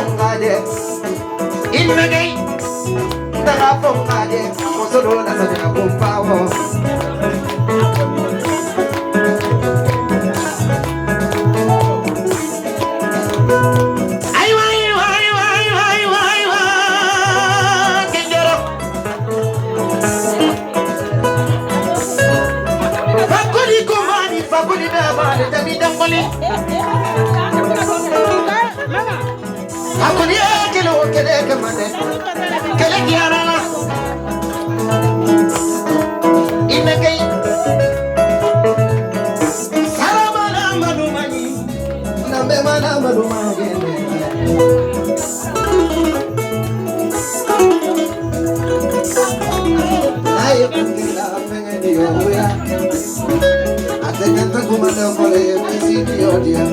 Fongaje Inagay Daga Fongaje Musolo na sa dina kumpawo Ay way way way way way way Kenjoro Fakuli kumani fakuli dabale dami damboli Fakuli kele kele kemane kele kiarala Inagay Salamana malumani Nambe mana malumani Ayo kila pengeni yoya Atengenta kumanda kole mesiti yodia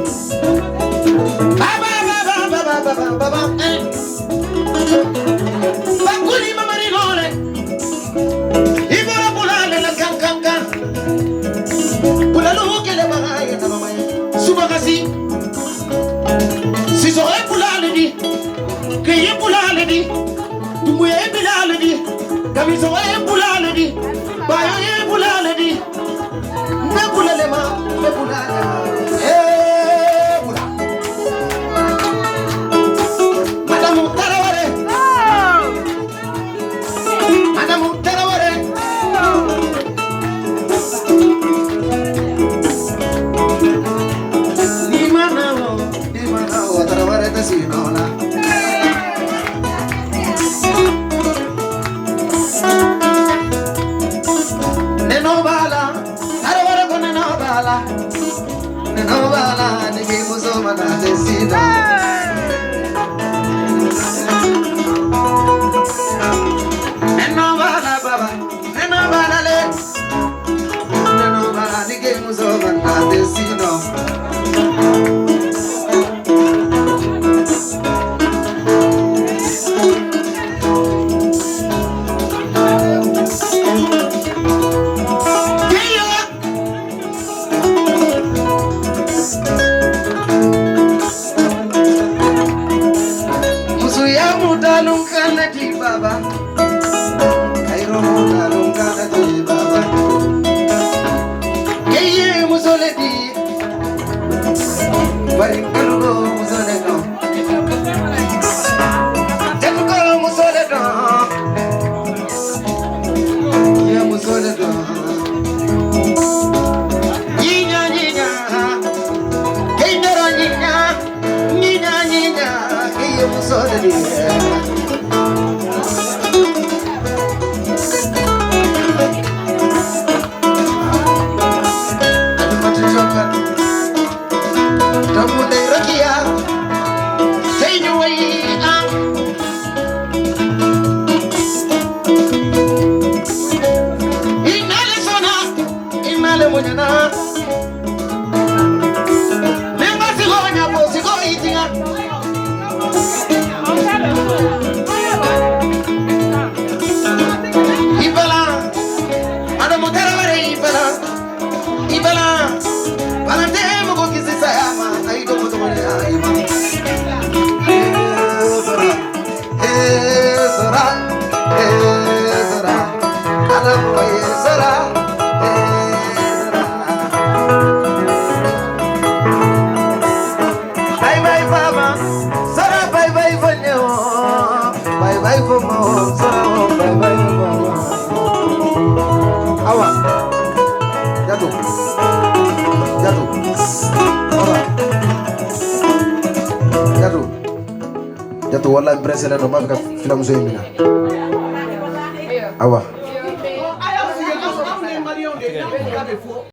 Baba baba baba baba baba Bakuli mamari lole Ibora bulale la kan kan kan Bulalu kele bagaya na mamaya Subagasi Sisoe bulale di Keye bulale di Tumuye bulale di Kamisoe bulale di Bayoye bulale di Ne bulale ma ne bulale ma Eh bula Madamu Tarawale Madamu Tarawale Ni mana wo Tarawale te sinola Neno bala Tarawale ko neno bala Neno bala nigi muso mana te sino Neno bala baba neno bala le Neno bala nigi muso mana te sino Musuya mutalung kana di baba Kairo mutalung kana di baba Keye musole di Barikalugo musole do Jatuko musole do Ye musole do Nyinya nyinya Keindoro nyinya Nyinya nyinya Keye musole di Alimatu jokat Tamu day rakia Tey ñu way am Inale sona Inale muñana Nenga sigo nyapo sigo itinga Ibala Adamu Tarawale ibala Ibala Balante mo kisi sayama Aido mo tokone ayama Sora Eh sora Eh sora Adamu eh sora Eh sora Bye bye baba Sora bye bye fonyo Bye bye fomo Sora bye bye baba Awa Jatuh Jatuh Awa Jatuh Jatuh wallahi pressé la do ma ka filamuso in mina Awa.